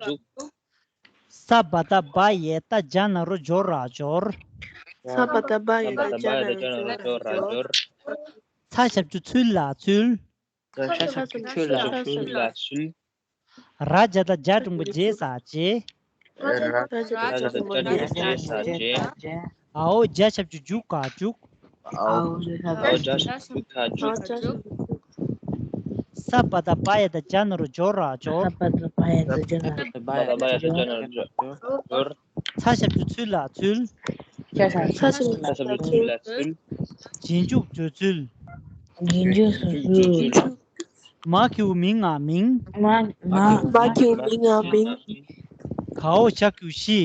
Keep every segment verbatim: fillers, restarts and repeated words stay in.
འཇུག་ས་བ་ད་བ་ཡ་ད་ཇ་ན་རོ་འཇོ་ར་འཇོར། ས་བ་ད་བ་ཡ་ད་ཇ་ན་རོ་འཇོ་ར་འཇོར། ཚ་ཞབས་ཀྱུ་ཚུལ་ལ་ཚུལ། ཚ་ཞབས་ཀྱུ་ཚུལ་ལ་ཚུལ། ཚུལ་ལ་ཚུལ། ར་ཇ་ད་ཇ་འགྲེང་བུ་རྗེ་ས་རྗེ། ར་ཇ་ད་ཇ་འགྲེང་བུ་རྗེ་ས་རྗེ། འའོ་ཇ་ཞབས་ཀྱུ་འཇུ་ག་འཇུག་འའོ་ཇ་ཞབས་ཀྱུ་འཇུ་ག་འཇུག་ས་བ་ད་བ་ཡ་ད་ཇ་ན་རོ་འཇོ་ར་འཇོར། ས་བ་ད་བ་ཡ་ད་ཇ་ན་རོ་འཇོ་ར་འཇོར། ཚ་ཞབས་ཀྱུ་ཚུལ་ལ་ཚུལ། ཚ་ཞབས་ཀྱུ་ཚུལ་ལ་ཚུལ། རྗེས་འཇུག་འཇུ་ཚུལ། རྗེས་འཇུག་འཇུ་ཚུལ། མ་གི་གུ་མི་ང་མིང་། མ་མ་མ་གི་གུ་མི་ང་མིང་། གའོ་ཞབས་ཀྱུ་ཞི།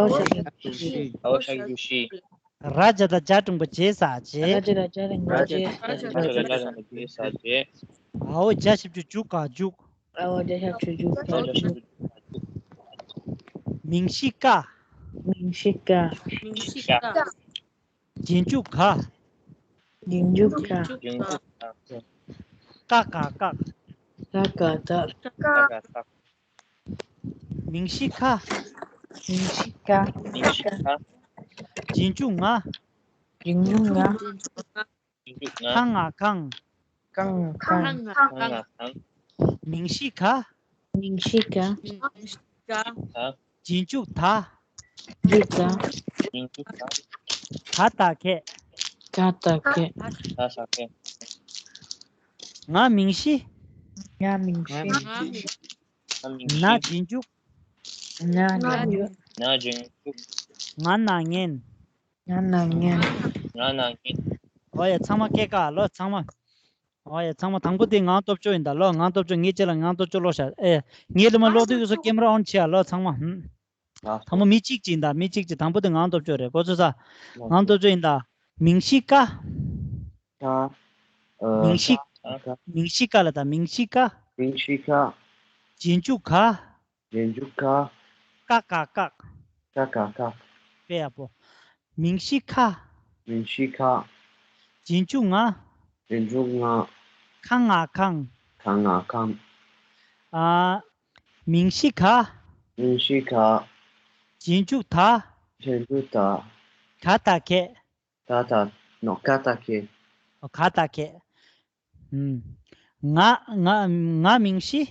གའོ་ཞབས་ཀྱུ་ཞི། གའོ་ཞབས་ཀྱུ་ཞི། ར་ཇ་ད་ཇ་འགྲེང་བུ་རྗེ་ས་རྗེ། ར་ཇ་ད་ཇ་འགྲེང་བུ་རྗེ་ས་རྗེ། འའོ་ཇ་ཞབས་ཀྱུ་འཇུ་ག་འཇུག་འའོ་ཇ་ཞབས་ཀྱུ་འཇུ་ག་འཇུག་མིང་གཞི་ཀ་མིང་གཞི་ཀ་མིང་གཞི་ཀ་རྗེས་འཇུག་ག་རྗེས་འཇུག་ག་རྗེས་འཇུག་ག་ཀ་ག་བཀག་ཀ་ག་བཀག་ཀ་ག་བཀག་མིང་གཞི་ཁ། མིང་གཞི་ཁ། མིང་གཞི་ཁ། རྗེས་འཇུག་ང་། རྗེས་འཇུག་ང་། རྗེས་འཇུག་ང་། ཁ་ང་ཁང་། ཁ་ང་ཁང་། ཁ་ང་ཁང་། མིང་གཞི་ག། མིང་གཞི་ག། མིང་གཞི་ག། རྗེས་འཇུག་ད། རྗེས་འཇུག་ད། རྗེས་འཇུག་ད། ག་ད་གད། ག་ད་གད། ག་ད་གད། ང་མིང་གཞི། ང་མིང་གཞི། ང་མིང་གཞི། ན་རྗེས་འཇུག་ན་རྗེས་འཇུག་ན་རྗེས་འཇུག་ང་ན་ངན། ང་ན་ངན། ང་ན་ངན། འོ་ཡ་ཚང་མ་སྐད་བཀག་ལོ་ཚང་མ། འོ་ཡ་ཚང་མ་དང་པོ་དེ་ངག་སྟོབས་བཅུ་ཡིན་ད་ལོ། ངག་སྟོབས་བཅུ། ངས་ཁྱེད་ལ་ངག་སྟོབས་བཅུ་ཀློག་ཤག་ཨེ། ངས་ལ་མ་ཀློག་དུས་སུ་ཀེམ་ར་ཨོན་བྱེད་ཡ་ལོ་ཚང་མ། ཨ། དང་པོ་མི་གཅིག་ཅིག་ཡིན་ད། མི་གཅིག་ཅིག་དང་པོ་དེ་ངག་སྟོབས་བཅུ་རེད་གོ་ཚོད་ས། ངག་སྟོབས་བཅུ་ཡིན་ད། མིང་གཞི་ཀ་ཀ་ཨ། མིང་གཞི། ཀ་མིང་གཞི་ཀ་ལ་ད་མིང་གཞི་ཀ་མིང་གཞི་ཀ་རྗེས་འཇུག་ག་རྗེས་འཇུག་ག་ཀ་ག་བཀག་ཀ་ག་བཀག་དཔེ་ཡག་པོ། མིང་གཞི་ཁ་མིང་གཞི་ཁ་རྗེས་འཇུག་ང་། རྗེས་འཇུག་ང་། ཁ་ང་ཁང་། ཁ་ང་ཁང་། ཨ། མིང་གཞི་ག་མིང་གཞི་ག་རྗེས་འཇུག་ད། རྗེས་འཇུག་ད། ག་ད་གད། ག་ད་ནོ། ག་ད་གད། ཨོ། ག་ད་གད། ཨུམ། ང་ང་ང་མིང་གཞི།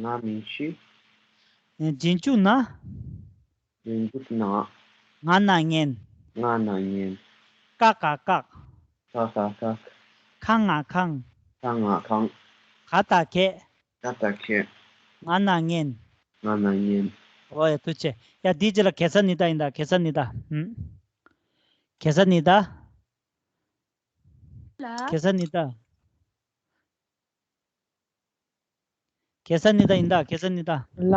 ང་མིང་གཞི། རྗེས་འཇུག་ན། རྗེས་འཇུག་ན། ང་ན་ངན། ང་ན་ངན། ཀ་ག་བཀག་ཀ་ག་བཀག་ཁ་ང་ཁང་། ཁ་ང་ཁང་། ག་ད་གད། ག་ད་གད། ང་ན་ངན། ང་ན་ངན། འོ་ཡ་ཐུགས་རྗེ་ཆེ། ཡ་འདིའི་རྗེས་ལ་གེ་སར་ཉི་ཟླ་ཡིན་ད། གེ་སར་ཉི་ཟླ། ཧུམ། གེ་སར་ཉི་ཟླ། ལ། གེ་སར་ཉི་ཟླ། གེ་སར་ཉི་ཟླ་ཡིན་ད། གེ་སར་ཉི་ཟླ། ལ།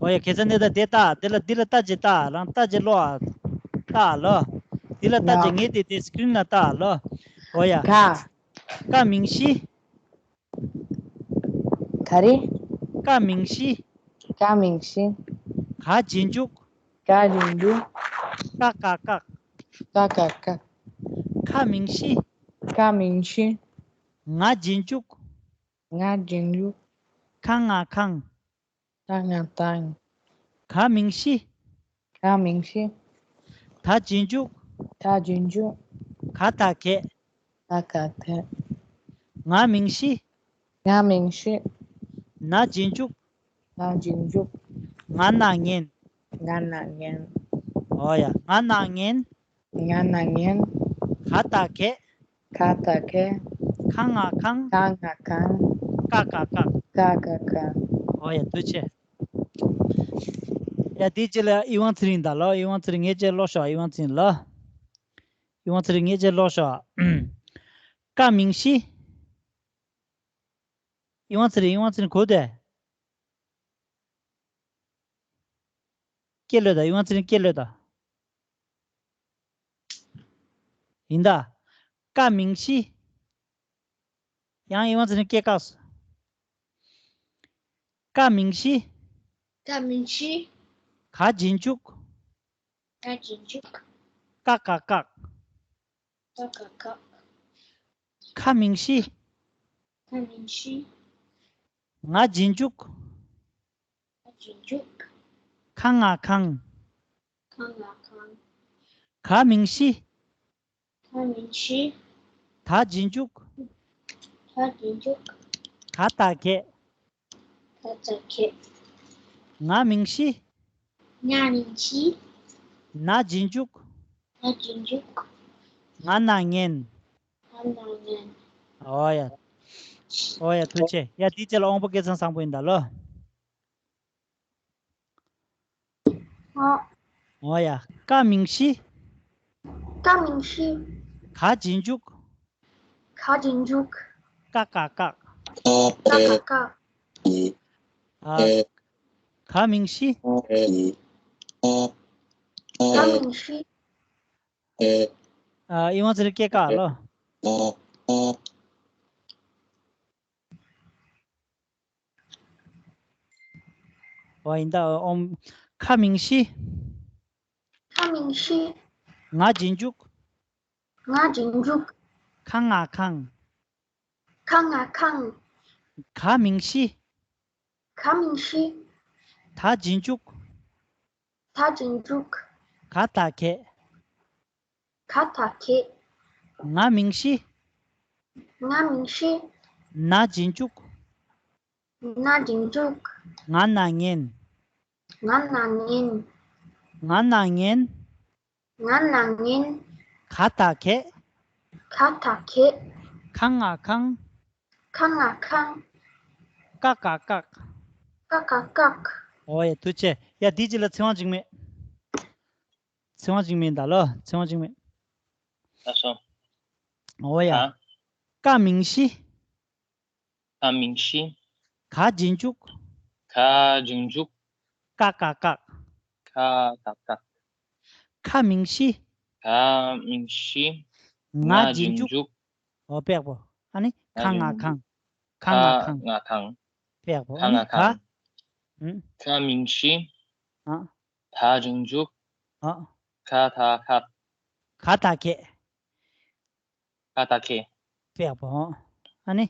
འོ་ཡ་གེ་སར་ཉི་ཟླ་དེ་ལྟ། དེ་ལ་འདི་ལ་ལྟ་ཅི་ལྟ། རང་ལྟ་ཅི་ལོ། ལྟ་ལོ། འདི་ལ་ལྟ་ཅི། ལ། ངས་དེ་དེ་སི་ཀི་རིན་ལ་ལྟ་ལོ། འོ་ཡ། ག་ཀ་མིང་གཞི། ག་རེ། ཀ་མིང་གཞི། ཀ་མིང་གཞི། ག་རྗེས་འཇུག་ག་རྗེས་འཇུག་ཀ་ག་བཀག་ཀ་ག་བཀག་ཁ་མིང་གཞི། ཁ་མིང་གཞི། ང་རྗེས་འཇུག་ང་རྗེས་འཇུག་ཁ་ང་ཁང་། ཁ་ང་ཁང་། ག་མིང་གཞི། ག་མིང་གཞི། ད་རྗེས་འཇུག་ད་རྗེས་འཇུག་ག་ད་གད། ག་ག་གད། ང་མིང་གཞི། ང་མིང་གཞི། ན་རྗེས་འཇུག་ན་རྗེས་འཇུག་ང་ན་ངན། ང་ན་ངན། འོ་ཡ། ང་ན་ངན། ང་ན་ངན། ག་ད་གད། ག་ད་གད། ཁ་ང་ཁང་། ཁ་ང་ཁང་། ཀ་ག་བཀག་ཀ་ག་བཀག་འོ་ཡ་ཐུགས་རྗེ་ཆེ། ཡ་དེའི་རྗེས་ལ་ཨི་ཝང་ཚེ་རིང་ད་ལོ། ཨི་ཝང་ཚེ་རིང་ངས་ཅེས་ཀློག་ཤོག་ཨི་ཝང་ཚེ་རིང་ལོ། ཨི་ཝང་ཚེ་རིང་ངས་ཅེས་ཀློག་ཤོག་ཀ་མིང་གཞི། ཨི་ཝང་ཚེ་རིང་། ཨི་ཝང་ཚེ་རིང་གོ་དེ། སྐད་ལོས་དང་། ཨི་ཝང་ཚེ་རིང་སྐད་ལོས་དང་། ཡིན་ད། ཀ་མིང་གཞི། ཡང་ཨི་ཝང་ཚེ་རིང་སྐད་བཀག་སོང་། ཀ་མིང་གཞི། ཀ་མིང་གཞི། ག་རྗེས་འཇུག་ག་རྗེས་འཇུག་ཀ་ག་བཀག་ཀ་ག་བཀག་ཁ་མིང་གཞི། ཁ་མིང་གཞི། ང་རྗེས་འཇུག་ང་ རྗེས་འཇུག་ཁ་ང་ཁང་། ཁ་ང་ཁང་། ག་མིང་གཞི། ག་མིང་གཞི། ད་རྗེས་འཇུག་ད་རྗེས་འཇུག་ག་ད་གད། ག་ད་གད། ང་མིང་གཞི། ང་མིང་གཞི། ན་རྗེས་འཇུག་ན་རྗེས་འཇུག་ང་ན་ངན། ང་ན་ངན། ཨོ་ཡ། ཨོ་ཡ་ཐུགས་རྗེ་ཆེ། ཡ་འདི་རྗེས་ལ་དབང་པོ་སྐལ་བཟང་བཟང་པོ་ཡིན་ད་ལོ། ཨ། ཨོ་ཡ། ཀ་མིང་གཞི། ཀ་མིང་གཞི། ག་རྗེས་འཇུག་ག་རྗེས་འཇུག་ཀ་ཀ་བཀག་ཀ་ཀ་བཀག་ཨ། ག་མིང་གཞི། ག་མིང་གཞི། ཨ། ཨི་ཝང་ཙི་རི་སྐད་བཀག་ལོ། ཨོ་ཡིན་ད། ཨོམ། ཁ་མིང་གཞི། ཁ་མིང་གཞི། ང་རྗེས་འཇུག་ང་རྗེས་འཇུག་ཁ་ང་ཁང་། ཁ་ང་ཁང་། ག་མིང་གཞི། ག་མིང་གཞི། ད་རྗེས་འཇུག་ད་རྗེས་འཇུག་ག་ད་གད། ག་ད་གད། ང་མིང་གཞི། ང་མིང་གཞི། ན་རྗེས་འཇུག་ན་རྗེས་འཇུག་ང་ན་ངན། ང་ན་ངན། ང་ན་ངན། ང་ན་ངན། ག་ད་གད། ག་ད་གད། ཁ་ང་ཁང་། ཁ་ང་ཁང་། ཀ་ཀ་བཀག་ཀ་ཀ་བཀག་ཨོ་ཡ་ཐུགས་རྗེ་ཆེ། ཡ་འདི་རྗེས་ལ་ཚེ་དབང་འཇིགས་མེད། ཚེ་དབང་འཇིགས་མེད་ད་ལོ། ཚེ་དབང་འཇིགས་མེད། ལགས་སོ། ཨོ་ཡ། ཨ། ཀ་མིང་གཞི། ཀ་མིང་གཞི། ག་རྗེས་འཇུག་ག་རྗེས་འཇུག་ཀ་ཀ་བཀག་ཀ་ཀ་བཀག་ཁ་མིང་གཞི། ག་མིང་གཞི། ང་རྗེས་འཇུག་ཨོ་པེག་པོ། ཨ་ནི་ཁ་ང་ཁང་། ཁ་ང་ཁང་། ཁ་ང་ཁང་། པེག་པོ། ཁ་ཨ་ནི་ང་ཁང་། ག་ཁ་མིང་གཞི། ཨ། ད་རྗེས་འཇུག་ཨ། ག་ད་གད། ག་ད་གད། ག་ད་གད། པེག་པོ། ཨ་ནི།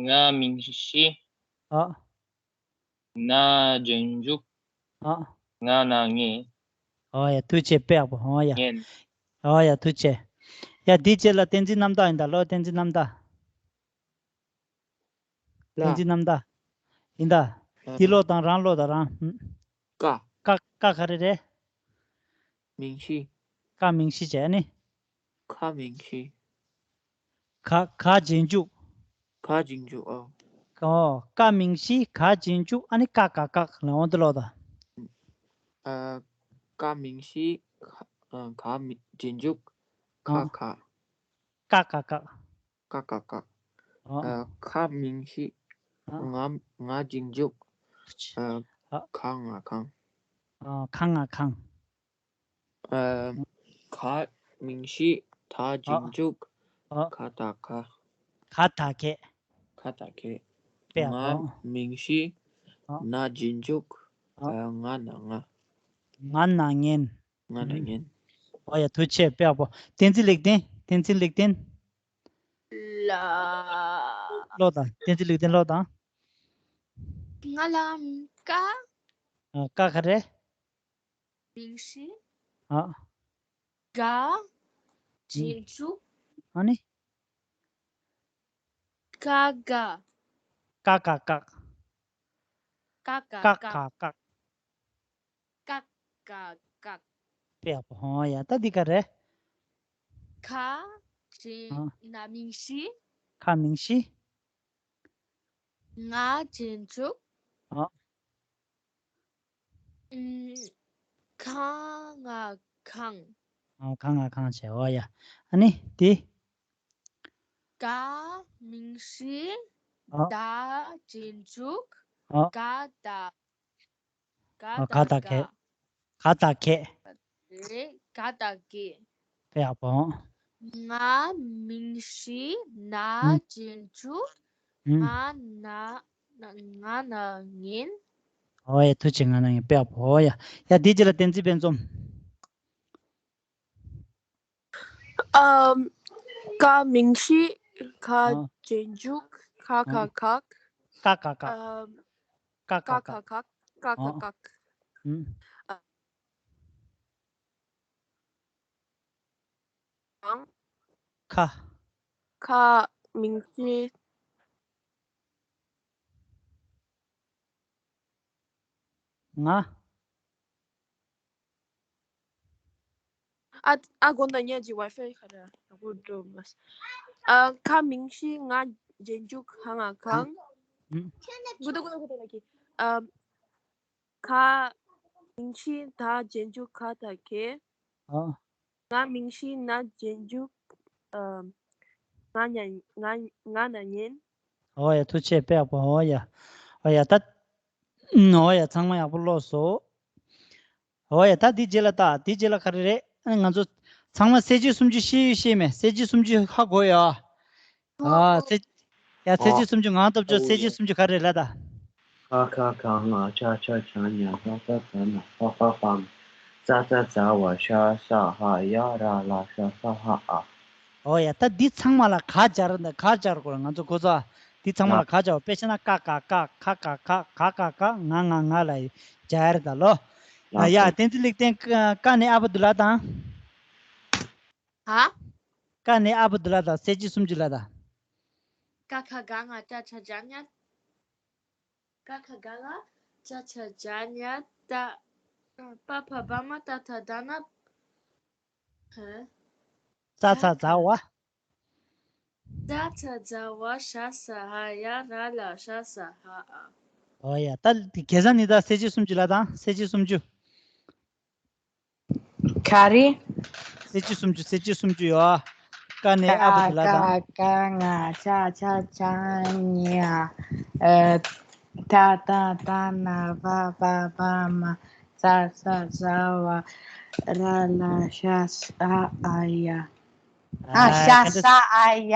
ང་མིང་གཞི། ཨ། ན་རྗེས་འཇུག་ཨ། ང་ན་ངན། ཨོ་ཡ་ཐུགས་རྗེ་ཆེ་པེག་པོ། ཨོ་ཡ། ངན། ཨོ་ཡ་ཐུགས་རྗེ་ཆེ། ཡ་འདི་རྗེས་ལ་བསྟན་འཛིན་རྣམ་དག་ཡིན་ད་ལོ། བསྟན་འཛིན་རྣམ་དག་བསྟན་འཛིན་རྣམ་དག་ཡིན་ད། འདི་ཀློག་དང་རང་ཀློག་དང་རང་། ཀ། ཀ་ཀ་ག་རེ་རེད། མིང་གཞི། ཀ་མིང་གཞི་བྱས་ནི། ཁ་མིང་གཞི། ག་ག་རྗེས་འཇུག་ག་རྗེས་འཇུག་ཨོ། ཨོ། ཀ་མིང་གཞི་ག་རྗེས་འཇུག་ཨ་ནི་ཀ་ཀ་བཀག་ལ་འོང་དུ་ཀློག་དང་། ཨ། ཀ་མིང་གཞི། ག་མི་རྗེས་འཇུག་ཁ་ཨ། ཁ། ཀ་ཀ་བཀག་ཀ་ཀ་བཀག་ཨ། ཨ། ཁ་མིང་གཞི། ཨ། ང་ང་རྗེས་འཇུག་ཨ། ཨ། ཁ་ང་ཁང་། ཨ། ཁ་ང་ཁང་། ཨ། ག་མིང་གཞི་ད་ཨ། རྗེས་འཇུག་ཨ། ག་ད་གད། ག་ད་གད། ག་ད་གད། པེ་ཨ་ང་པོ། མིང་གཞི་ཨ། ན་རྗེས་འཇུག་ཨ། ཨ། ང་ན་ང་། ང་ན་ངན། ང་ན་ངན། ཨོ་ཡ་ཐུགས་རྗེ་ཆེ་པེ་ཨ་པོ། བསྟན་འཛིན་ལེགས་ལྡན། བསྟན་འཛིན་ལེགས་ལྡན། ལ། ཀློག་དང་། བསྟན་འཛིན་ལེགས་ལྡན་ཀློག་དང་། ང་ལ་ཀ་ཨ། ཀ་ག་རེ། མིང་གཞི། ཨ། ག་རྗེས་འཇུག་ཨ་ནི། ཀ་ག་ཀ་ཀ་བཀག་ཀ་ཀ་ཀ་ཀ་བཀག་ཀ་ཀ་བཀག་པེ་ཨ་པོ། ཧོ་ཡ། ད་འདི་ག་རེ། ཁ་རྗེས་ཨ། ན་མིང་གཞི། ཁ་མིང་གཞི། ང་རྗེས་འཇུག་ཨ། ཨུམ། ཁ་ང་ཁང་། ཨ། ཁ་ང་ཁང་བྱས། ཨོ་ཡ། ཨ་ནི་དེ། ག་མིང་གཞི། ཨ། ད་རྗེས་འཇུག་ཨ། ག་ད། ག་ཨ། ད་ག་ད་གད། ག་ད་གད། རེད། ག་ད་གད། པེ་ཨ་པོ། ང་མིང་གཞི་ན་ཨུམ། རྗེས་འཇུག་ཨུམ། ང་ན་ང་ན་ངན། ཨོ་ཡ་ཐུགས་རྗེ་ཆེ། ང་ན་ངན། པེ་ཨ་པོ། ཨོ་ཡ། ཡ་འདི་རྗེས་ལ་བསྟན་འཛིན་དཔལ་འཛོམས། ཨམ། ཀ་མིང་གཞི། ཁ་ཨ། རྗེས་འཇུག་ཁ་ཨ། ཁ་ཁག་ཀ་ཀ་ཀ་ཨམ། ཀ་ཀ་ཀ་ཀ་ཁག་ཀ་ཁ་ཨ། ཀག་ཨུམ། ཨང་། ཁ། ཁ། མིང་གཞི། ང་། ཨ་ཨ་དགོངས་དག་ཉན་གྱི་ཝའི་ཕའི་ཁ་ར་ཡག་པོ་འགྲོ་མ་སོང་། ཨ་ཁ། མིང་གཞི། ང་། རྗེས་འཇུག་ག་ང་གང་། ཨུམ། གུ་དོ་གུ་དོ་གུ་དོ་ལ་ཀི། ཨ་ཁ། མིང་གཞི། ད། རྗེས་འཇུག་ག་ད་གེ། ཨ། ང་། མིང་གཞི། ན། རྗེས་འཇུག་ཨ། ང་ཉ། ང་ང་ན་ཉན། ཨོ་ཡ། ཐུགས་རྗེ་ཆེ། དཔེ་ཡག་པོ། ཨོ་ཡ། ཨོ་ཡ། ད། ཨུམ། ཨོ་ཡ། ཚང་མ་ཡག་པོ་ཀློག་སོང་། ཨོ་ཡ། ད་འདི་རྗེས་ལ་ད། འདི་རྗེས་ལ་ག་རེ་རེད། ཨ་ནི་ང་ཚོ་ཚང་མ་གསལ་བྱེད་སུམ་ཅུ་ཤེས་ཡོད་ཤེས་མེད། གསལ་བྱེད་སུམ་ཅུ་ཧ་གོ་ཡོད་ཨ། ཨ་གསལ། ཡ་གསལ་བྱེད་སུམ་ཅུ། ངའི་སྟོབས་འབྱོར་གསལ་བྱེད་སུམ་ཅུ་ག་རེ་རེད་ལབ་ད། ཁ་ཁ་ག་ང་ཆ་ཆ་ཆ་ཉ་ད་ད་ད་ན་པ་པ་པ་མ་ཙ་ཙ་ཛ་ཝ་ཤ་ས་ཧ་ཡ་ར་ལ་ཤ་ས་ཧ་ཨ། ཨོ་ཡ། ད་འདི་ཚང་མ་ལ་ག་སྦྱར་ན་ག་སྦྱར་དགོས། ང་ཚོ་ཁོ་ཚོ་འདི་ཚང་མ་ལ་ག་སྦྱར། དཔེ་བྱས་ན་ཀ་ཀ་ཀག་ཁ་ཁ་ཁག་ག་ག་ག་ང་ང་ང་ལ་སྦྱར་ད་ལོ། ཨ་ཡ། བསྟན་འཛིན་ལེགས་ལྡན། ཀ་ནས་ཨ་བུ་དུ་ལ་དང་། ཧ། ཀ་ནས་ཨ་བུ་དུ་ལ་དང་། གསལ་བྱེད་སུམ་ཅུ་ལ་དང་། ཀ་ཁ་ག་ང་ཅ་ཆ་ཇ་ཉ། ཀ་ཁ་ག་ང་ཅ་ཆ་ཇ་ཉ་ད། པ་ཕ་བ་མ་ཏ་ཐ་ད་ན། ཧ། ཙ་ཚ་ཛ་ཝ། ཙ་ཚ་ཛ་ཝ་ཤ་ས་ཧ་ཡ་ར་ལ་ཤ་ས་ཧ་ཨ། ཨོ་ཡ། ད་དེ་གེ་སར་ནི་ད་གསལ་བྱེད་སུམ་ཅུ་ལ་དང་། གསལ་བྱེད་སུམ་ཅུ། ག་རེ། གསལ་བྱེད་སུམ་ཅུ། གསལ་བྱེད་སུམ་ཅུ་ཡོད་ཨ། ཀ་ནས་ཨ་བུ་དུ་ལ་དང་། ཀ་ཁ་ག་ང་ཅ་ཆ་ཇ་ཉ། ཨ་ད་ད་ད་ན་བ་བ་བ་མ་ཙ་ཙ་ཛ་ཝ་ར་ལ་ཤ་ས་ཨ་ཡ། ཨ་ཤ་ས་ཨ་ཡ།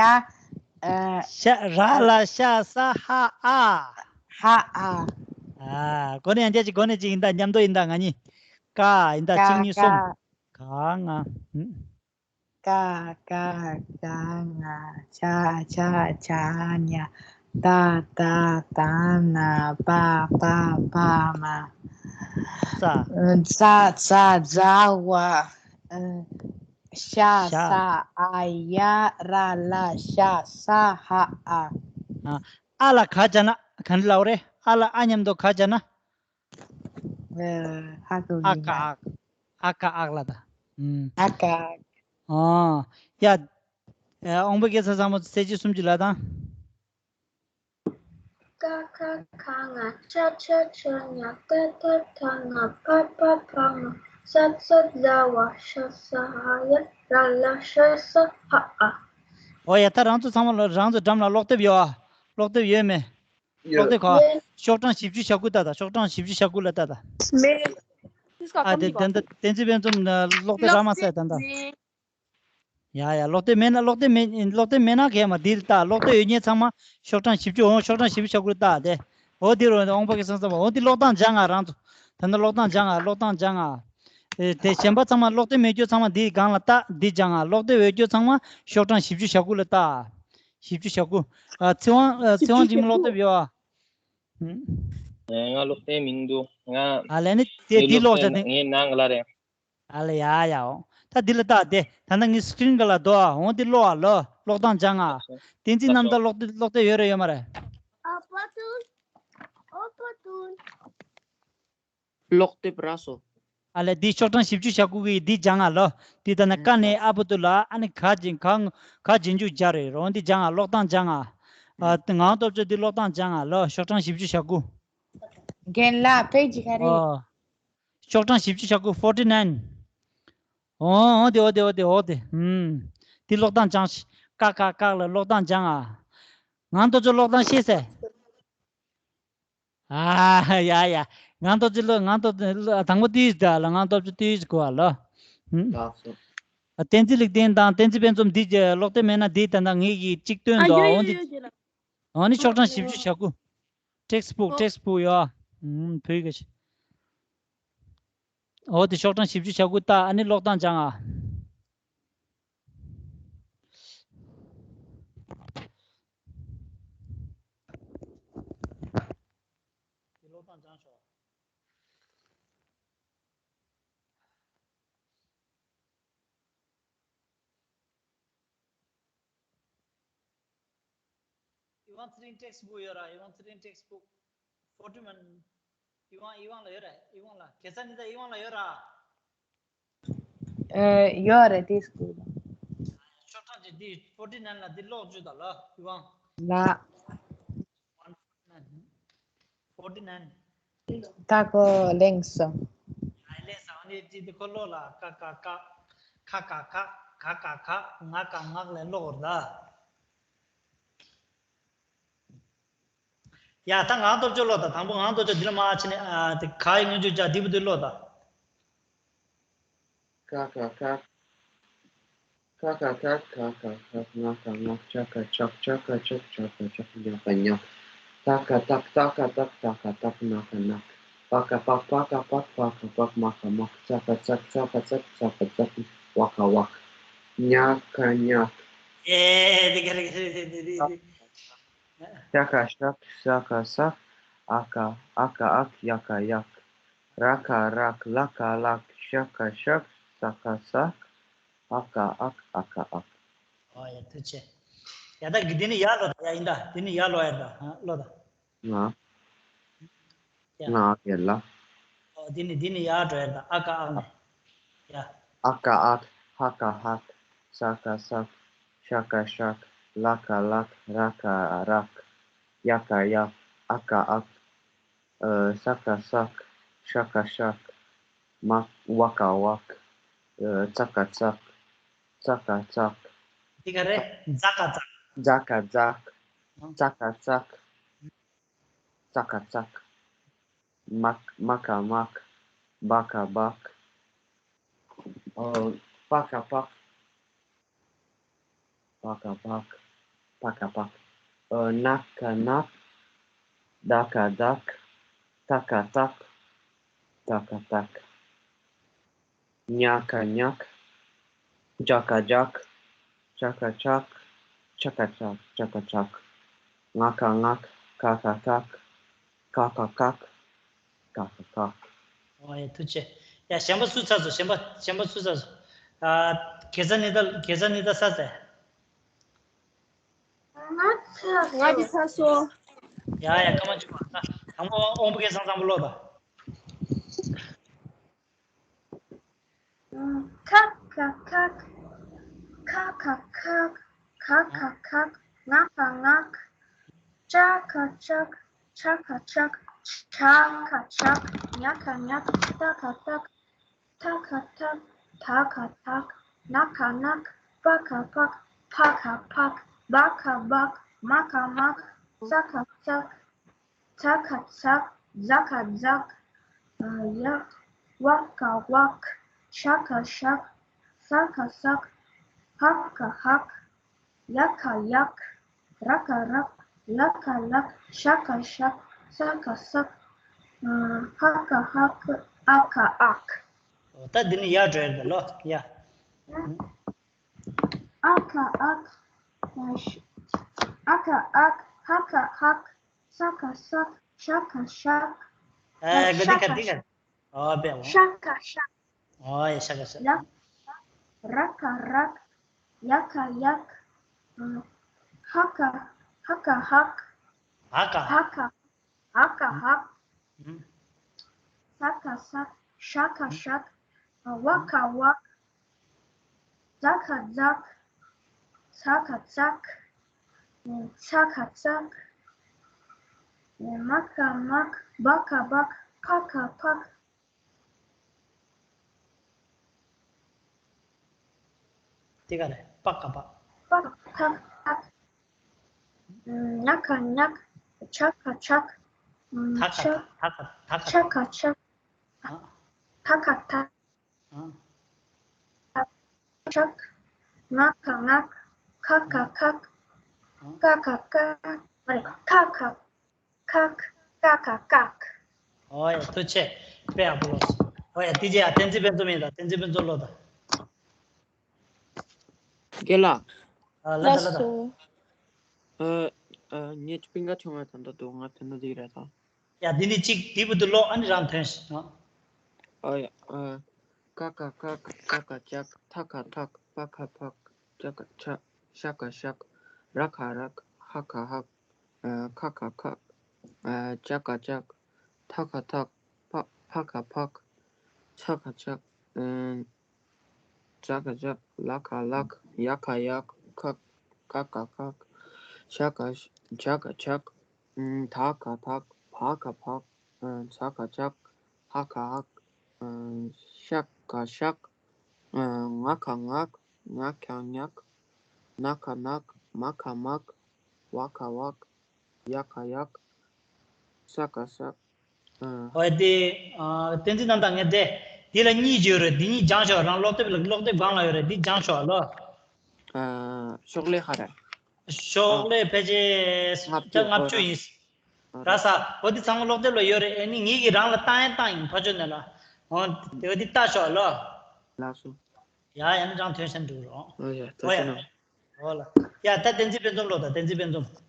ཨ་ཤ་ར་ལ་ཤ་ས་ཧ་ཨ། ཧ་ཨ། ཨ་གོ་ནས་ཡང་བསྐྱར་ཅིག། གོ་ནས་ཅིག་ཡིན་ད། མཉམ་དུ་ཡིན་ད། ང་གཉིས། ཀ་ཡིན་ད། ཀ་གཅིག་གཉིས་གསུམ། ཀ་ག་ང་། ཧུམ། ཀ་ཁ་ག་ང་ཅ་ཆ་ཇ་ཉ་ད་ད་ད་ན་པ་པ་བ་མ་ཙ་ཙ་ཛ་ཝ་ཤ་ས་ཨ་ཡ་ར་ལ་ཤ་ས་ཧ་ཨ། ཨ་ལ་ག་སྦྱར་ན་ག་འདྲ་ལབ་རེད། ཨ་ལ་ཨ་མཉམ་དུ་ག་སྦྱར་ན། ཧ་གོ་ཨ་ག་ཨག་ཨ་ག་ཨག་ལ་ད། ཨ་ག་ཨག་ཨོ། ཡ། ཨོང་པོ་སྐད་ཚ་ཚང་མ་གསལ་བྱེད་སུམ་ཅུ་ལ་དང་། ཀ་ཁ་ག་ང་ཅ་ཆ་ཇ་ཉ་ད་ད་ད་ན་པ་པ་བ་མ་ཙ་ཙ་ཛ་ཝ་ཤ་ས་ཧ་ཡ་ར་ལ་ཤ་ས་ཧ་ཨ། ཨོ་ཡ། ད་རང་ཚོ་ཚང་མ་ལ་རང་ཚོ་འགྲམ་ལ་ཀློག་དེབ་ཡོད་ཨ། ཀློག་དེབ་ཡོད་མེད། ཀློག་དེབ་ག་ཤོག་གྲངས་བཞི་བཅུ་ཞེ་དགུ་ལྟ་དང་། ཤོག་གྲངས་བཞི་བཅུ་ཞེ་དགུ་ལ་ལྟ་དང་། མེད། ཨ་དེ་ད་ལྟ་བསྟན་འཛིན་དཔལ་འཛོམས་ཀློག་དེབ་རག་མ་སོང་ད། ཡ་ཡ། ཀློག་དེབ་མེད་ན། ཀློག་དེབ་མེད། ཀློག་དེབ་མེད་ན་གས་མ། འདི་ལ་ལྟ། ཀློག་དེབ་ཡོད་མཁན་ཚང་མ་ཤོག་གྲངས་བཞི་བཅུ། འོ་ཤོག་གྲངས་བཞི་བཅུ་ཞེ་དགུ་ལ་ལྟ་དེ། འོ་འདི་རུ་ཨོང་པ་གི་སང་སང་བ། འོ་འདི་ཀློག་སྟངས་སྦྱང་ང་རང་ཚོ། ད་ནི་ཀློག་སྟངས་སྦྱང་ང་། ཀློག་སྟངས་སྦྱང་ང་། ཨེ་དེ་གཞན་པ་ཚང་མ་ཀློག་དེབ་མེད་རྒྱུ་ཚང་མ་འདིའི་སྒང་ལ་ལྟ། འདི་སྦྱང་ང་། ཀློག་དེབ་ཡོད་རྒྱུ་ཚང་མ་ཤོག་གྲངས་བཞི་བཅུ་ཞེ་དགུ་ལ་ལྟ། བཞི་བཅུ་ཞེ་དགུ། ཨ་ཚེ་དབང་། ཨ་ཚེ་དབང་འཇིགས་མེད་ཀློག་དེབ་ཡོད་ཨ། ཧུམ། ང་ཀློག་དེབ་མི་འདུག་ང་། ཨ་ལས་ནི་དེ་འདི་ཀློག་བྱ་དེ། ངའི་ནང་ལ་རེད། ཨ་ལས་ཡ་ཡ། འོ་ད་འདི་ལ་ལྟ་དེ། ད་ནི་ངའི་སི་ཀི་རིན་སྒང་ལ་འདུག་ཨ། འོ་འདི་ཀློག་ཨ་ལོ། ཀློག་སྟངས་སྦྱང་ཨ། བསྟན་འཛིན་རྣམ་དག་ཀློག་དེབ། ཀློག་དེབ་ཡོད་རེད་ཡོད་མ་རེད། ཨ་པ་ཏུན། ཨོ་པ་ཏུན། ཀློག་དེབ་རག་སོང་། ཨ་ལས་འདི་ཤོག་གྲངས་བཞི་བཅུ་ཞེ་དགུ་གི་འདི་སྦྱང་ཨ་ལོ། འདི་ལྟ་ན་ཀ་ནས་ཨ་བུ་དུ་ལ། ཨ་ནི་ག་རྗེས་ག་ག་རྗེས་འཇུག་སྦྱར་རེད། འོ་འདི་སྦྱང་ཨ། ཀློག་སྟངས་སྦྱང་ཨ། ཨ་ངའི་སྟོབས་འབྱོར་འདི་ཀློག་སྟངས་སྦྱང་ཨ་ལོ། ཤོག་གྲངས་བཞི་བཅུ་ཞེ་དགུ། རྒན་ལགས་པེ་ཇི་ག་རེ། ཨོ། ཤོག་གྲངས་བཞི་བཅུ་ཞེ་དགུ། ཕོར་ཊི་ནའིན། འོ་འདི་འོ་འདི་འོ་འདི་འོ་འདི། ཧུམ། འདི་ཀློག་སྟངས་སྦྱང་། ཀ་ཁ་གག་ལ་ཀློག་སྟངས་སྦྱང་ཨ། ངའི་སྟོབས་འབྱོར་ཀློག་སྟངས་ཤེས་སེ། ཨ་ཡ་ཡ། ངའི་སྟོབས་འབྱོར་ཀློག་ངའི་སྟོབས་འབྱོར་དང་པོ་དེ་ཡིས་ད་ལ། ངའི་སྟོབས་འབྱོར་དེ་ཡིས་གོ་བ་ལ། ཧུམ། ལགས་སོ། བསྟན་འཛིན་ལེགས་ལྡན་དང་བསྟན་འཛིན་དཔལ་འཛོམས་འདི་ཀློག་དེབ་མེད་ན་འདི་ད་ལྟ་ངེད་ཀྱིས་གཅིག་སྟོན་དོ། འོ་འདི། འོ་ནི་ཤོག་གྲངས་བཞི་བཅུ་ཞེ་དགུ། ཊེགསི་བུག་ཊེགསི་བུག་ཡོད་ཨ། ཧུམ། བོད་ཡིག་འོ་འདི་ཤོག་གྲངས་བཞི་བཅུ་ཞེ་དགུ་ལྟ། ཨ་ནི་ཀློག་སྟངས་སྦྱང་ཨ། འདི་ཀློག་སྟངས་སྦྱང་ཤོག་ཡིད་དབང་ཚེ་རིང་ཊེགསི་བུག་ཡོད་ར། ཡིད་དབང་ཚེ་རིང་ཊེགསི་བུག་ཕོར་ཊི་ནན། ཡིད་དབང་ཡིད་དབང་ལ་ཡོད་ར། ཡིད་དབང་ལ་དགེ་རྩ་ཉི་ཟླ་ཡིད་དབང་ལ་ཡོད་ར། ཨེ། ཡོད་རེད་དེ་སྐུལ། ཤོག་གྲངས་ཅིག་འདི་ཕོར་ཊི་ནན་ལ་འདི་ཀློག་བཅུག་དང་ལ། ཡིད་དབང་ལ། ཕོར་ཊི་ནན། ད་ཁོ་ལེངས་སོང་། ཨ་ལེངས་སོང་། ཨ་ནི་ཅི་འདི་ཁོ་ཀློག་ལ། ཀ་ཀ་ཀ། ཁ་ཁ་ཁ། ག་ག་ག། ང་ག་ངག་ལ་ཀློག་ར་ད། ཡ། ད་ངག་སྟོབས་ཆོག་ཀློག་དང་། དང་པོ་ངག་སྟོབས་ཆོག་འདི་ལ་མ་ཕྱིན་ནས། ཨ། དེ་ག་ཡི་སྔོན་འཇུག་བྱ། འདི་བུ་འདི་ཀློག་དང་། ཀ་ཀ་ཀ། ཁ་ཁ་ཁ། ག་ག་ག། ང་ག་ངག །ཅ་ག་ཅག །ཆ་ག་ཆག །ཇ་ག་ཇག །ཉ་ག་ཉག །ཏ་ག་ཏག །ཏ་ག་ཏག །ཏ་ག་ཏག །ན་ག་ནག །པ་ག་པག །པ་ག་པག །པ་ག་པག །མ་ག་མག །ཙ་ག་ཙག །ཙ་ག་ཙག །ཙ་ག་ཙག །ཝ་ག་ཝག །ཉ་ག་ཉག ། ཨེ། དེ་ག་རེད། དེ་དེ་དེ་དེ། ཤ་ཁ་ཤག །ཤ་ཁ་ཤག །ཨ་ཁ་ཨ་ཁ་ཨག །ཡ་ཁ་ཡག །ར་ཁ་རག །ལ་ཁ་ལག །ཤ་ཁ་ཤག །ས་ཁ་སག །ཨ་ཁ་ཨག །ཨ་ཁ་ཨག ། ཨོ་ཡ། ཐུགས་རྗེ་ཆེ། ཡ། ད་འདི་ནི་ཡར་ཀློག་དང་། ཡ། ཡིན་ད། འདི་ནི་ཡར་ཀློག་ཡ་ད། ཧ། ཀློག་དང་། ང་། ཡ། ང་ཡ་ལ། ཨོ། འདི་ནི་འདི་ནི་ཡར་འགྲོ་ཡ་ད། ཨ་ཁ་ཨག་ནས། ཡ། ཨ་ཁ་ཨག །ཧ་ཁ་ཧག །ས་ཁ་སག །ཤ་ཁ་ཤག །ལ་ཁ་ལག །ར་ཁ་རག །ཡ་ཁ་ཡག །ཨ་ཁ་ཨག །ཨ། ས་ཁ་སག །ཤ་ཁ་ཤག །མ། ཝ་ཁ་ཝག །ཨ། ཙ་ཁ་ཙག །ཙ་ཁ་ཙག་འདི་ག་རེད། ཛ་ཁ་ཛག །ཛ་ཁ་ཛག །ཙ་ཁ་ཙག །ཙ་ཁ་ཙག ། མ། མ་ཁ་མག །བ་ཁ་བག །ཨ། པ་ཁ་པག །པ་ཁ་པག །པ་ཁ་པག །ཨ། ན་ཁ་ནག །ད་ཁ་བདག །ཏ་ཁ་བཏགས །ཏ་ཁ་བཏགས ། ཉ་ཁ་ཉག །ཇ་ཁ་ཇག །ཆ་ཁ་ཆག །ཆ་ཁ་ཆག །ཅ་ཁ་ཅག །ང་ཁ་ངག །ཁ་ཁ་ཁག །ཁ་ཁ་ཁག །ཀ་ཁ་ཁག ། ཨོ་ཡ། ཐུགས་རྗེ་ཆེ། ཡ། གཞན་པ་སུ་ཚར་སོང་། གཞན་པ་གཞན་པ་སུ་ཚར་སོང་། ཨ། དགེ་རྩ་ཉི་ཟླ་དགེ་རྩ་ཉི་ཟླ་ཚར་ཚར། ང་ཚར་སོང་། ང་འདི་ཚར་སོང་། ཡ་ཡ། སྐར་མ་བཅུ་པ། ད་དང་པོ་དབང་པོ་སྐད་གསང་གསང་པོ་ཀློག་དང་། ཁ་ཁ་ཁག །ཁ་ཁ་ཁག །ག་ཁ་གག །ང་ཁ་ངག །ཅ་ཁ་ཅག །ཆ་ཁ་ཆག །ཆ་ཁ་ཆག །ཉ་ཁ་ཉག །ཏ་ཁ་བཏགས། ཐ་ཁ་ཐག །ད་ཁ་དག །ན་ཁ་ནག །པ་ཁ་པག །ཕ་ཁ་ཕག །བ་ཁ་བག །མ་ཁ་མག །ཙ་ཁ་ཙག །ཚ་ཁ་ཚག །ཛ་ཁ་ཛག །ཡ། ཝ་ཁ་ཝག །ཤ་ཁ་ཤག །ས་ཁ་སག །ཧ་ཁ་ཧག །ཡ་ཁ་ཡག །ར་ཁ་རག །ལ་ཁ་ལག །ཤ་ཁ་ཤག །ས་ཁ་སག །ཧ་ཁ་ཧག །ཨ་ཁ་ཨག །ཨོ། ད་འདི་ནི་ཡར་འགྲོ་ཡ་རེད་ལོ། ཡ། ཨ་ཁ་ཨག །ཨ་ཁ་ཨག །ཧ་ཁ་ཧག །ས་ཁ་སག །ཤ་ཁ་ཤག །ཨ། ག་འདི་ག་འདི་ག །ཨོ་པེ་ཨོ། ཤ་ཁ་ཤག །ཨོ་ཡ། ཤ་ཁ་ཤག །ཡ། ར་ཁ་རག །ཡ་ཁ་ཡག །ཧ་ཁ་ཧ་ཁ་ཧག །ཧ་ཁ་ཧ་ཧ་ཁ་ཧ་ཁ་ཧག ། ཧ་ཁ་ཧག ། ཧ་ཁ་ཧག ། ཧ་ཧ། ཧ། ས་ཁ་སག །ཤ་ཁ་ཤག །ཝ་ཁ་ཝག །ཛ་ཁ་ཛག །ཚ་ཁ་ཚག །ཚ་ཁ་ཚག །མ་ཁ་མག །བ་ཁ་བག །ཕ་ཁ་ཕག ། དེ་ག་ནས་པ་ཀ་པ། པ་ཁ་ཁ། ཉ་ཁ་ཉག །ཆ་ཁ་ཆག །ཐ་ཁ་ཆ་ཐ་ཁ་ཐ་ཁ་ཆ་ཁ་ཆག །ཨ། ཐ་ཁ་ཐག །ཨ། ཆག །ང་ཁ་ངག །ཁ་ཁ་ཁག །ཀ་ཁ་ཀག །ཨ་རེ། ཁ་ཁ། ཁག །ཀ་ཁ་ཀག །ཨོ་ཡ། ཐུགས་རྗེ་ཆེ། དཔེ་ཡག་པོ་ཀློག་སོང་། ཨོ་ཡ། དེ་རྗེས་ཡ་བསྟན་འཛིན་ཕུན་ཚོགས་མིང་དང་། བསྟན་འཛིན་ཕུན་ཚོགས་ཀློག་དང་། རྒན་ལགས། ཨ། ལ་ད་ལ་ད། ལགས་སོ། ཨ། ཨ། ངས་སྤུན་ཀ་ཆུང་བ་ད་ལྟ་འདུག་ང་ཕན་ཐོགས་ཅིག་རེད་ད། ཡ། འདི་ནི་གཅིག་འདི་བུ་དུ་ཀློག །ཨ་ནི་རང་ཐོན་ཞིག་ཨ། ཨོ་ཡ། ཨ། ཀ་ཁ་ཀག །ཅ་ཁ་ཅག །ཐ་ཁ་ཐག །པ་ཁ་ཕག །ཅ་ཁ་ཅག །ཤ་ཁ་ཤག །ར་ཁ་རག །ཧ་ཁ་ཧག ། ཨ། ཁ་ག་ཁག་ཨ། ཅ་ག་ཅག་ཐ་ག་ཐག་ཕ་ཕ་ག་ཕག་ཆ་ག་ཆག་ཨ། ཛ་ག་ཛག་ལ་ག་ལག་ཡ་ག་ཡག་ཁ་ག་ག་ཁག་ཤ་ག་ཇ་ག་ཇག་ཨ། ད་ག་དག་བ་ག་བག་ཨ། ཛ་ག་ཛག་ཧ་ག་ཧག་ཨ། ཤ་ག་ཤག་ཨ། ང་ག་ངག་ཉ་ག་ཉག་ན་ག་ནག་མ་ག་མག་ཝ་ག་ཝག་ཡ་ག་ཡག་ས་ག་སག་ཨ། ཨོ་དེ། ཨ། བསྟན་འཛིན་རྣམ་དག་ངས་དེ། དེ་ལ་གཉིས་ཡོད་རེད། འདི་གཉིས་སྦྱང་ཤོག་རང་སློབ་དེབ་ལ་སློབ་དེབ་སྒང་ལ་ཡོད་རེད། འདི་སྦྱང་ཤོག་ཨ་ལོ། ཨ། ཤོག་ལྷེ་ག་རེ། ཤོག་ལྷེ་ཕལ་ཆེར་ལྔ་བཅུ་ལྔ་བཅུ་ཡིན། ཨ། ར་ས། འོ་འདི་ཚང་མ་སློབ་དེབ་ལ་ཡོད་རེད། ཨེ་ནི་ངེད་ཀྱིས་རང་ལ་བཏང་ཡ་བཏང་ཡིན་ཕ་ཆོས་ནས་ལ། འོ་དེ་འོ་འདི་ལྟ་ཤོག་ལོ། ལགས་སོ། ཡ་ཡ་ནི་ཅང་ཐོན་ཤན་འགྲོ་རོགས། ཨོ་ཡ་ད་ཨོ་ཡ། ཤེས་ན། ཨོ་ལ། ཡ་ད་བསྟན་འཛིན་དཔལ་འཛོམས་ལོ། ད་བསྟན་འཛིན་དཔལ་འཛོམས།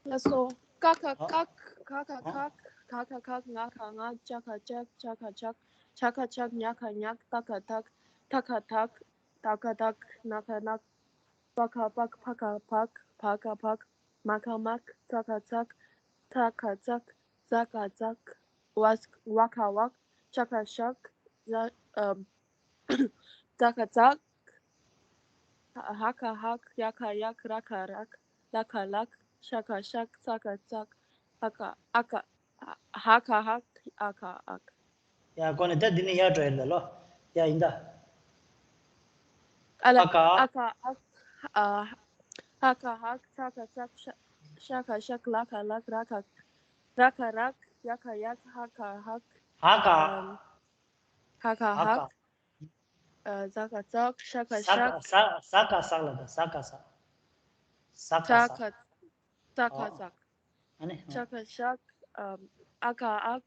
ལགས་སོ། ཀ་ཁ་ཨ། ཀག་ཁ་ག་ཨ། ཁག་ག་ཁ་ཁག་ང་ག་ངག་ཅ་ག་ཅག་ཅ་ག་ཅག་ཇ་ག་ཇག་ཉ་ག་ཉག་ད་ག་དག་ད་ག་དག་ད་ག་དག་ན་ག་ནག་པ་ག་པག་ཕ་ག་ཕག་བ་ག་བག་མ་ག་མག་ཙ་ག་ཙག་ཐ་ག་ཙག་ཛ་ག་ཛག་ཝ་ཝ་ག་ཝག་ཤ་ག་ཤག་ཛ་ཨམ། ཛ་ག་ཛག་ཧ་ག་ཧག་ཡ་ག་ཡག་ར་ག་རག་ལ་ག་ལག་ཤ་ག་ཤག་ཙ་ག་ཙག་ཨ་ག་ཨ་ག་ཧ་ག་ཧག་ཨ་ག་ཨག་ཡ་གོ་ནས་ད་འདི་ནས་ཡར་འགྲོ་ཡིན་ད་ལོ། ཡ་ཡིན་ད། ཨ་ལ། ཨ་ག་ཨ་ག་ཨག་ཨ་ཧ་ག་ཧག་ཚ་ག་ཚག་ཤ་ཤ་ག་ཤག་ལ་ག་ལག་ར་ག་ར་ག་རག་ཡ་ག་ཡག་ཧ་ག་ཧག་ཧ་ག་ཨམ། ཧ་ག་ཧ་ཧག་ག་ཨ་ཛ་ག་ཛག་ཤ་ག་ཤག་ས་ག་ས་ས་ག་སག་ལ་ད་ས་ག་སག་ས་ག་ཛ་སག་ག་ཛ་ག་ཨོ། ཛག་ཨ་ནི། ཤ་ག་ཤག་ཨམ། ཨ་ག་ཨག་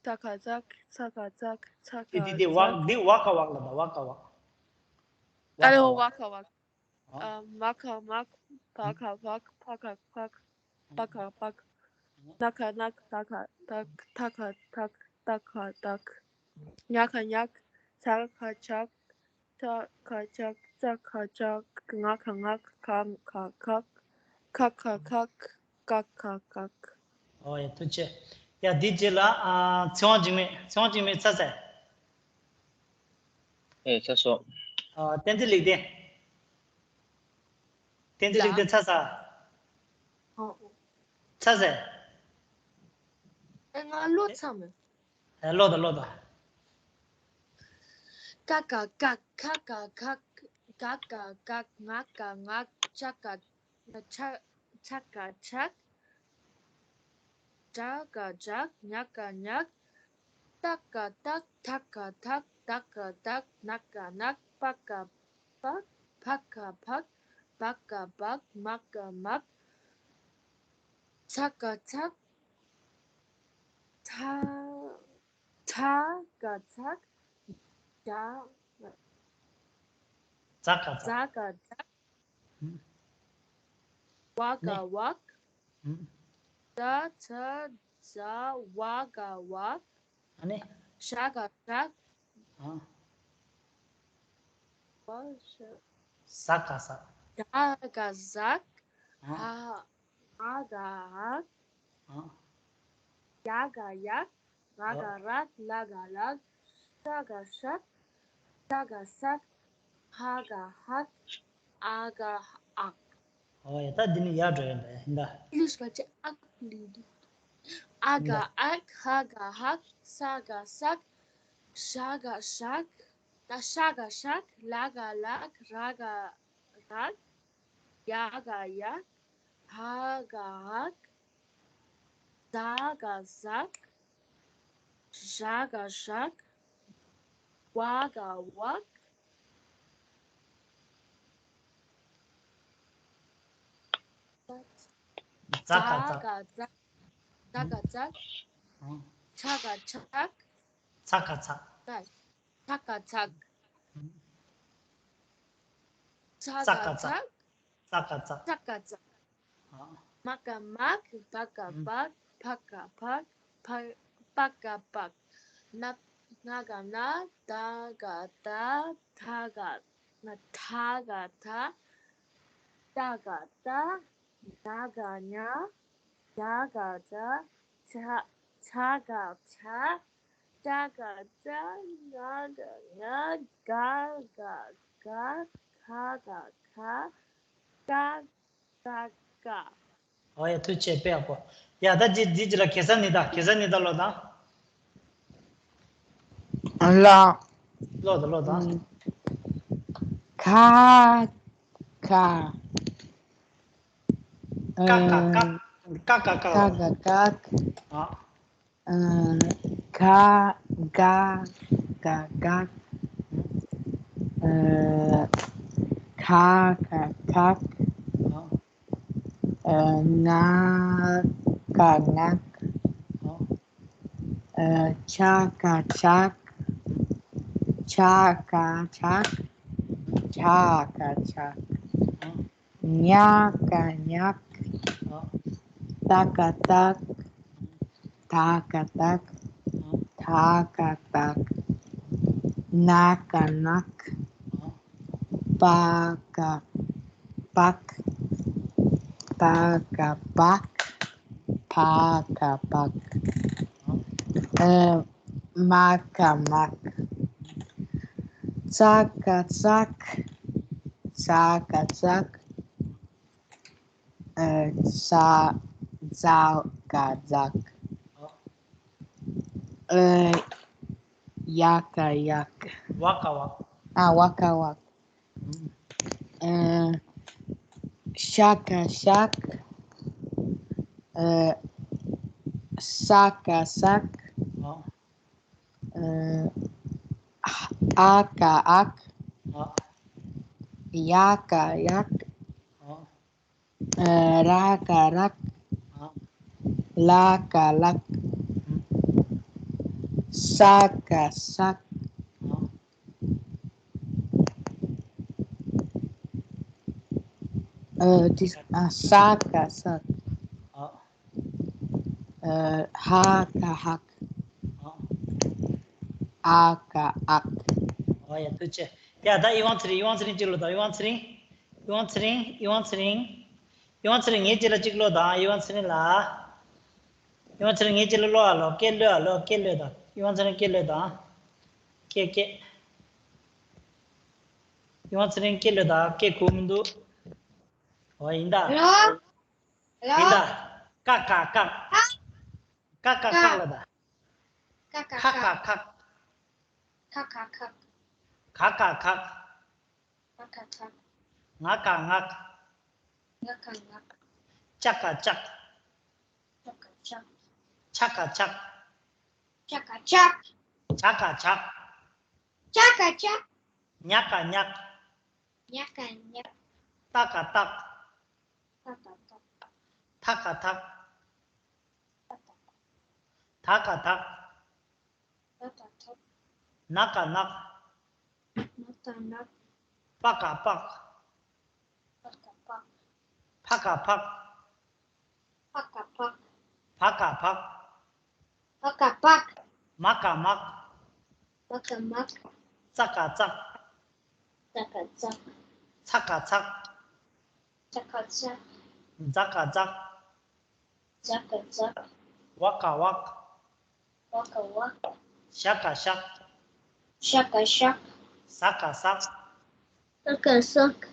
ད་ག་ཛག་ཚ་ག་ཛག་ཚ་ག་འདི་འདི་འདི་ཛག་ཝག་འདི་ཝ་ག་ཝག་ལ་ད་ཝ་ག་ཝག་ཨ་ལེ་ཧོ་ཝ་ག་ཝག་ཨ། མ་ག་མག་བ་ག་བག་ཕ་ག་ཕག་པ་ག་པག་ན་ག་ནག་ད་ག་དག་ཐ་ག་ཐག་ཏ་ག་ཏག་ཉ་ག་ཉག་ཇ་ག་ཇག་ཆ་ག་ཆག་ཙ་ག་ཙག་ང་ག་ངག་ག་ག་གག་ཁ་ག་ཁག་ཀ་ག་ཀག་ཨོ་ཡ་ཐུགས་རྗེ་ཆེ། ཡ་འདི་རྗེས་ལ་ཨ་ཚེ་དབང་འཇིགས་མེད། ཚེ་དབང་འཇིགས་མེད་ཚར་ཚར། ཨེ་ཚར་སོང་། ཨ་བསྟན་འཛིན་ལེགས་ལྡན། བསྟན་འཛིན་ལེགས་ལྡན་ཚར་ཚར། ཨོ། ཚར་ཚར། ཨེ་ང་ལོ་ཚར་མེད། ཨེ་ལོ་ད་ལོ་ད། ཀ་ག་ཀག་ཁ་ག་ཁག་ག་ག་གག་ང་ག་ངག་ཅ་ག་ཆ་ཆ་ག་ཆག་ཇ་ག་ཇག་ཉ་ག་ཉག་ཏ་ག་ཏག་ཐ་ག་ཐག་ཏ་ག་ཏག་ན་ག་ནག་པ་ག་པག་ཕ་ག་ཕག་བ་ག་བག་མ་ག་མག་ཚ་ག་ཚག་ཚ་ཚ་ག་ཚག་ཇ་ཛ་ག་ཛ་ཛ་ག་ཛ་ཧུམ། ཝ་ག་ནི། ཝག་ཧུམ། ཛ་ཚ་ཛ་ཝ་ག་ཝག་ཨ་ནི། ཤ་ག་ཤག་ཨ། ཝ་ཤ། ཟ་ག་ཟག་ཛ་ག་ཟག་ཨ། ཧ་ཧ་ག་ཧག་ཨ། ཡ་ག་ཡག་ང་ག་ཨ། རག་ལ་ག་ལག་ཤ་ག་ཤག་ཏ་ག་སག་ཧ་ག་ཧག་ཨ་ག་ཨག་ཨོ་ཡ་ད་འདི་ནི་ཡར་འགྲོ་ཡིན་པས་ཡིན་ད། English ག་ཅི་ཨག་ལི་ལི། ཨ་ག་ཡིན་ད། ཨག་ཧ་ག་ཧག་ས་ག་སག་ཤ་ག་ཤག་ད་ཤ་ག་ཤག་ལ་ག་ལག་ར་ག་རག་ཡ་ག་ཡག་ཧ་ག་ཧག་ཛ་ག་ཟག་ཞ་ག་ཞག་ཝ་ག་ཝག་ཛ་ག་ཛ་ག་ཛག་ཛ་ག་ཛག་ཨང་། ཆ་ག་ཆག་ཚ་ག་ཚག་ད། ཚ་ག་ཚག་ཚ་ཚ་ག་ག་ཚག་ཚག་ཚ་ག་ཚག་ཚ་ག་ཚག་ཨང་། མ་ག་མག་བ་ག་ཨང་། བག་ཕ་ག་ཕག་ཕ་པ་ག་པག་ན་ང་ག་ན་ད་ག་ད་ཐ་ག་ན་ཐ་ག་ཐ་ཏ་ག་ཏ་ཉ་ག་ཉ། ཇ་ག་ཇ། ཆ་ཆ་ག་ཆ། ཅ་ག་ཅ། ང་ག་ང་། ག་ག་ག། ཁ་ག་ཁ། ཀ་ཀ་ཀ། ཨོ་ཡ། ཐུགས་རྗེ་ཆེ། དཔེ་ཡག་པོ། ཡ། ད་འདི་འདི་ཅི་ལ་གེ་སར་ནི་ད། གེ་སར་ནི་ད་ཀློག་དང་། ཀློག་ཀློག་དང་ཀློག་དང་། ཁ་ཁ། ཀ་ཀ་ཀ། ཀ་ཀ་ཀ། ཀ་ཀ་ཀ། ཨ། ག་ག་ག་ག། ཁ་ཁ་ཁ། ང་ག་ང་། ཆ་ག་ཆ། ཆ་ག་ཆ། ཆ་ག་ཆ། ཉ་ག་ཉག། ཏ་ག་ཏག། ཐ་ག་ཐག། ཐ་ག་ཐག། ན་ག་ནག། པ་ག་པག། པ་ག་པག། ཕ་ག་ཕག། ཨ། མ་ག་མག། ཙ་ག་ཙག། ཙ་ག་ཙག། ཨ། ཛ་ཛ་ག་ཛག། ཨ། ཡ་ག་ཡག། ཝ་ག་ཝག། ཨ། ཝ་ག་ཝག། ཨ། ཤ་ག་ཤག། ཨ། ས་ག་སག། ཨ། ཨ། ཨ་ག་ཨག། ཨ། ཡ་ག་ཡག། ཨ། ཨ། ར་ག་རག། ཨ། ལ་ག་ལག། ཨ། ས་ག་སག། ཨ། ཨ། དེ། ཨ། ས་ག་སག། ཨ། ཨ། ཧ་ག་ཧག། ཨ། ཨ་ག་ཨག། ཨོ་ཡ། ཐུགས་རྗེ་ཆེ། ཡ། ད་ཡིད་དབང་ཚེ་རིང་། ཡིད་དབང་ཚེ་རིང་གཅིག་ཀློག་དང་། ཡིད་དབང་ཚེ་རིང་། ཡིད་དབང་ཚེ་རིང་། ཡིད་དབང་ཚེ་རིང་། ཡིད་དབང་ཚེ་རིང་། ངའི་རྗེས་ལ་གཅིག་ཀློག་དང་། ཡིད་དབང་ཚེ་རིང་ལགས། ཡིད་དབང་ཚེ་རིང་། ངའི་རྗེས་ལ་ཀློག་ཨ་ལོ། སྐད་ཀློག་ཨ་ལོ། སྐད་ཀློག་དང་། ཡིད་དབང་ཚེ་རིང་། སྐད་ཀློག་དང་། སྐད་སྐད། ཡིད་དབང་ཚེ་རིང་། སྐད་ཀློག་དང་། སྐད་གོ་མི་འདུག། ཨོ། ཡིན་ད། ཡིན་ད། ཀ་ཀ་ཀ། ཀ་ཀ་ཀ་ལ་ད། ཁ་ཁ་ཁག། ཁ་ཁ་ཁག། ག་ག་གག། ག་ག་གག། ང་ག་ངག། ང་ག་ངག། ཅ་ག་ཅག། ཅ་ག་ཅག། ཆ་ག་ཆག། ཆ་ག་ཆག། ཇ་ག་ཇག། ཇ་ག་ཇག། ཉ་ག་ཉག། ཉ་ག་ཉག། ཏ་ག་ཏག། ཏ་ག་ཏག། ཐ་ག་ཐག། ཐ་ག་ཐག། ད་ག་ཐག། ན་ག་ནག། ན་ག་ནག། པ་ག་པག། པ་ག་པག། ཕ་ག་ཕག། ཕ་ག་ཕག། བ་ག་བག། བ་ག་བག། མ་ག་མག། མ་ག་མག། ཙ་ག་ཙག། ཙ་ག་ཙག། ཚ་ག་ཚག། ཚ་ག་ཚག། ཛ་ག་ཛག། ཛ་ག་ཛག། ཝ་ག་ཝག། ཝ་ག་ཝག། ཞ་ག་ཞག། ཞ་ག་ཞག། ཟ་ག་ཟག། ཟ་ག་ཟག།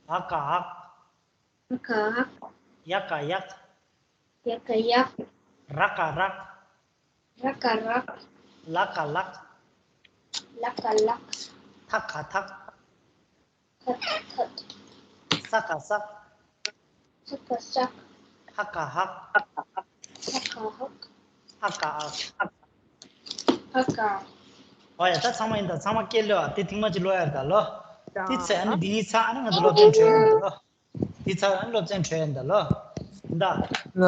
འ་ག་འག། འ་ག་འག། ཡ་ག་ཡག། ཡ་ག་ཡག། ར་ག་རག། ར་ག་རག། ལ་ག་ལག། ལ་ག་ལག། ཐ་ག་ཐག། ཐ་ག་ཐག། ས་ག་སག། ས་ག་སག། ཧ་ག་ཧག། ཧ་ག་ཧག། འ་ག་འག། འ་ག་འག། ཨོ་ཡ། ད་ཚང་མ་ཡིན་ད། ཚང་མ་སྐད་ཀློག་ཨ། དེ་ཐེངས་མ་གཅིག་ཀློག་ཡ་རེད་ད་ལོ། དེ་ཚེ་ཨ་ནི་འདི་གཉིས་ཚར། ཨ་ནི་ང་ཚོ་སློབ་ཚན་གྲོལ་ཡོང་ད་ལོ། འདི་ཚར། ཨ་ནི་སློབ་ཚན་གྲོལ་ཡོང་ད་ལོ། ད་ལོ།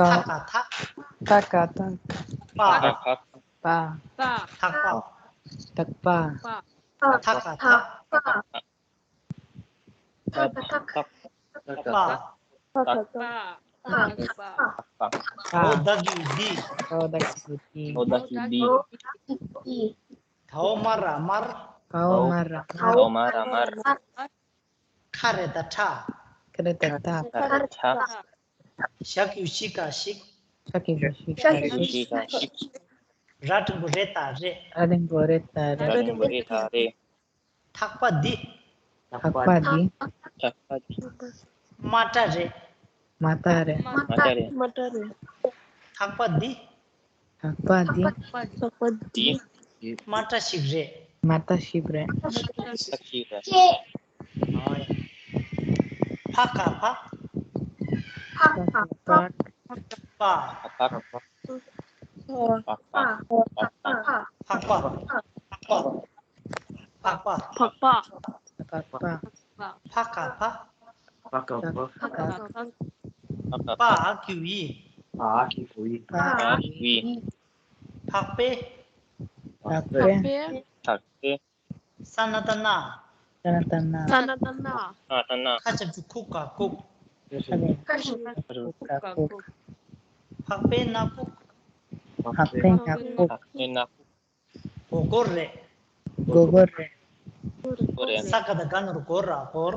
ཐ་ག་ཐག། ཐ་ག་ཐག། པ། པ། པ། ཐག་པ། ཐག་པ། ཐག་པ། ཐ་ག་ཐག། ཐ་ག་ཐག། པ། པ། འོ་ད་གི་འདི། འོ་ད་གི་འདི། འོ་ད་གི་འདི། ད་འོ་མ་ར་མར། ད་འོ་མ་ར་མར། ད་འོ་མ་ར་མར། ཁ་རེ་ད་ཁྲ། ཁ་རེ་ད་ཁྲ། ཁ་རེ་ད་ཁྲ། ཞ་གི་གུ་ཤི་ག་ཤིག། ཤ་གི་གུ་ཤི་ཤ་གི་གུ་ཤི་ཤི་ཤ་ཤི། ར་འགྲེང་བུ་རེ་ད་རེད། ར་འགྲེང་བུ་རེ་ད་རེད། ར་འགྲེང་བུ་རེ་ད་རེད། ཐག་པ་འདི། ཐག་པ་འདི། ཐག་པ་འདི། དམར་སྐྲ་རེད། དམར་སྐྲ་རེད། དམར་སྐྲ་རེད། དམར་སྐྲ་རེད། ཐག་པ་འདི། ཐག་པ་འདི། ཐག་པ་འདི། འདི། དམར་སྐྲ་ཞིག་རེད། དམར་སྐྲ་ཞིག་རེད། དམར་སྐྲ་ཞིག་རེད། ཨོ་ཡ། ཕ་ག་ཕ། ཕ་ག་ཕ། པ། ཕ་ག་ཕ། ཕག་པ། ཕག་པ། ཕག་པ། ཕག་པ། ཕག་པ། ཕག་པ། ཕག་པ། ཕ་ག་ཕ། ཕ་ག་ཕ། ཕ་ག་ཕ། པ་གི་གུ་ཡི། པ་གི་གུ་ཡི། པ་གི་གུ་ཡི། ཕག་པའི། ཕག་པའི། ཕག་པའི། ཕག་པའི། ས་ན་བཏགས་སྣ། ས་ན་བཏགས་སྣ། ས་ན་བཏགས་སྣ། ས་ན་བཏགས་སྣ། ཁ་ཞབས་ཀྱུ་ཁུ་ག་ཁུག་ཁ་ཞབས་ཀྱུ་ཁུ་ག་ཁུག་ཕག་པའི་སྣ་ཁུག་ཕག་པའི་སྣ་ཁུག་ཕག་པའི་སྣ་ཁུག་སྒོར་སྒོར་རེད། སྒོར་སྒོར་རེད། སྒོར་རེད། ས་ག་བཏགས་སྒ་ན་རོ་སྒོ་ར་སྒོར།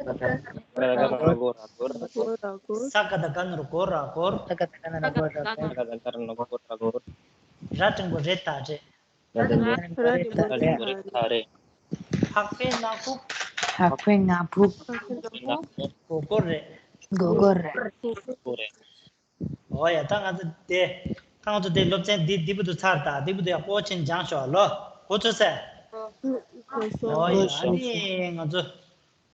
ས་ག་བཏགས་སྒ་ན་རོ་སྒོ་ར་སྒོར། ས་ག་བཏགས་སྒ་ན་རོ་སྒོ་ར་སྒོར། ས་ག་བཏགས་སྒ་ན་རོ་སྒོ་ར་སྒོར། ས་ག་བཏགས་སྒ་ན་རོ་སྒོ་ར་སྒོར། ར་འགྲེང་བུ་རེ་ད་རེད། ར་འགྲེང་བུ་རེ་ད་རེད། ཕག་པའི་སྣ་ཁུག་ཕག་པའི་སྣ་ཁུག་སྒོར་སྒོར་རེད། སྒོར་སྒོར་རེད། སྒོར་སྒོར་རེད། ཨོ་ཡ། ད་ང་ཚོ་དེ། ད་ང་ཚོ་དེ་སློབ་ཚན་འདི་འདི་བུ་དུ་ཚར་ད། འདི་བུ་དུ་ཡག་པོ་ཅན་སྦྱངས་ཤོག་ལོ། གོ་ཚོད་སེ། ཨོ་ཡ། ཨ་ནི་ང་ཚོ་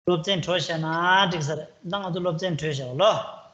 སློབ་ཚན་གྲོལ་བྱས་ན་འགྲིག་ས་རེད། ད་ང་ཚོ་སློབ་ཚན་གྲོལ་བྱས་ལོ།